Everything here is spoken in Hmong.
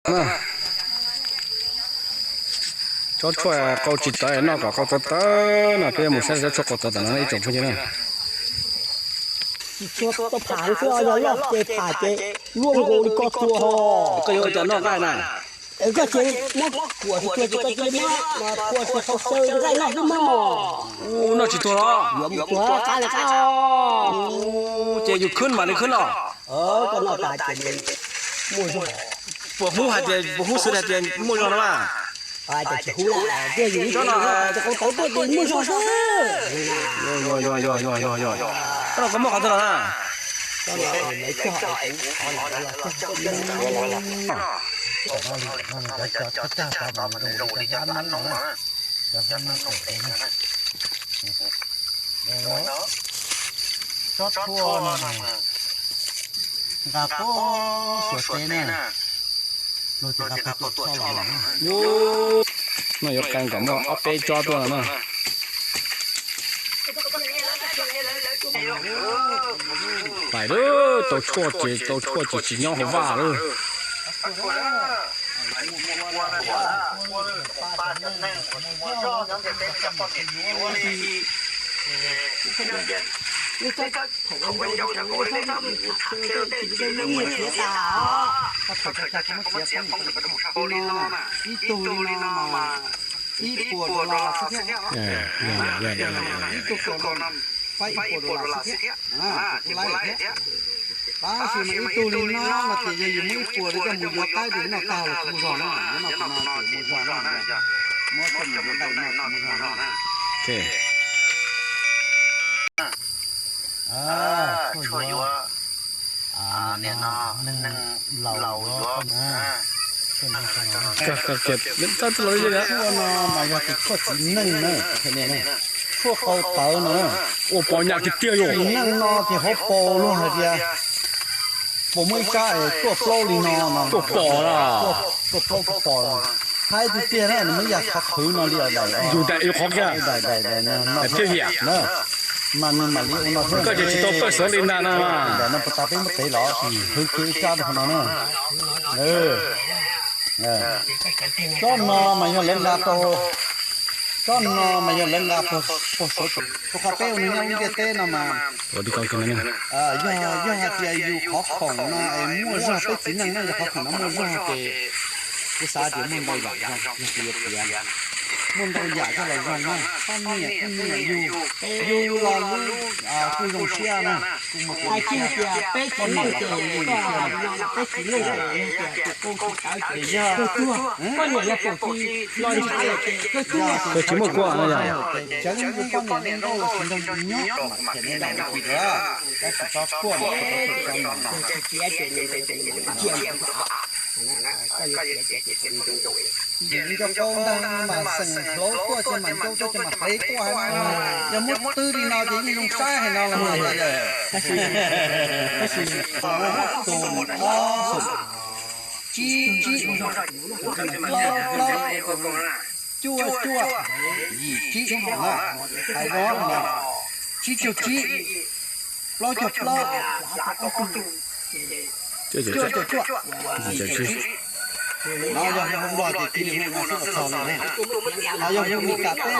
Tsob tshuaj qau tsis tawv noj kom qau tawv tawv no, peb yuav mus saib tsob tshuaj qau tawv tom no ib tsoom phooj ywg na. Tsis tshua tau pham xwb, yog loj ces pham ces luaj nkaus li koj txua ho. Koj yuav ua cas noj nqaij na? Koj ces muab kuam tsis txua ces koj cia li muab kuam tsis tau xyaw nqaij noj xwb mog. Noj tsis tuag los? Yuav mus tuag qab li qab. Ces yus khwb mam li khwb los. Koj noj tas ces muaj zog. Puas hnub hais tias, puas hnub xwb hais tias muaj zog no mas? Tsis hnub, tiag yus ib tsob no qau tawv tuaj ces muaj zog xwb. Koj no koj muab qhov twg los na? Tsob tshuaj no nqa puag Suav teb na, luag tias nqa puag Tuam Tshoj los na. No yuav qee kom muaj ob peb tsob tuaj no na. Pais lawm, tau tshuaj ces, tau tshuaj ces tsis nyob hauv vaj lawm. Ib tug li no mas ib puas dollar xwb thiab. Ib tug dollar, faib ib puas dollar xwb thiab. Kuv laib thiab. Tab sis mas ib tug li no no ces yog yus muab ib puas li coj mus yuav qaib ces noj tag los kuj zog no, yuav noj kuv no ces muaj zog no, muab coj mus yuav qaib noj kuj muaj zog no. Tshuaj yuav, neeg laus yuav. Tshuaj no mas yog tus tshuaj txiv neej na, tshuaj qau tawv no. Ua pom nyam tiag tiag yom. Txiv neej no ces hauv paus luag hais tias puas muaj ib tsab es tuaj plaub li no no. Tuaj pom, tuaj plaub tuaj pom. Haib tiag tiag na, nws muaj ib yam qhov qhwv no li os. Yus daim yus qhov kiag. Thiab viam na. Mas nws mam li ua no thiab. Koj ces tsis tau pawj xov li ntag no. Ntawm no puas tas peb muab tev los, hwv kiag ib tsab rau qhov no na. Tsob no mas yog lawv nqa rau, tsob no mas yog lawv nqa puag Suav, rau qhov peb ua neeg nyob lub ntiaj teb no mas yog, yog hais tias yus qhov khoom no es muaj zog, peb txiv neej no yog qhov khoom no muaj zog ces kuv xav tias muaj ntau yam zog yog kuv yuav piav, muaj ntau yam coj los zoo na, poj niam kuj nyiam yus, yus los lub kuj zoo siab na. Hais tsis tias peb txiv neej ces koj no peb txiv neej ces yog tias tus koj tsis tawv ces koj tuag, poj niam yog pom tsis los ntshav lawm ces koj tuag. Koj tsis muaj kua no yog. Tseev yus poj niam li ntau los tsis nrog yus nyob, ces nej nrog yus pw lawm, tab sis tsob tshuaj no, yus nco qau ntag mas xeem hlauv tuaj ces mam ncau tuaj ces mam plev tuaj hais no, yog muab twb li no ces yeej zoo saib hais no los mas yog. Tus ob xum, tsib tsib, plaub plaub, cuaj cuaj, yim tsib, hais no, tsib caug tsib, plaub caug plaub, cuaj caug cuaj, yim caug tsib. No yog hu Nplog ces cia li hu no xwb los txog li na. Ho yog hu Mis Kas teb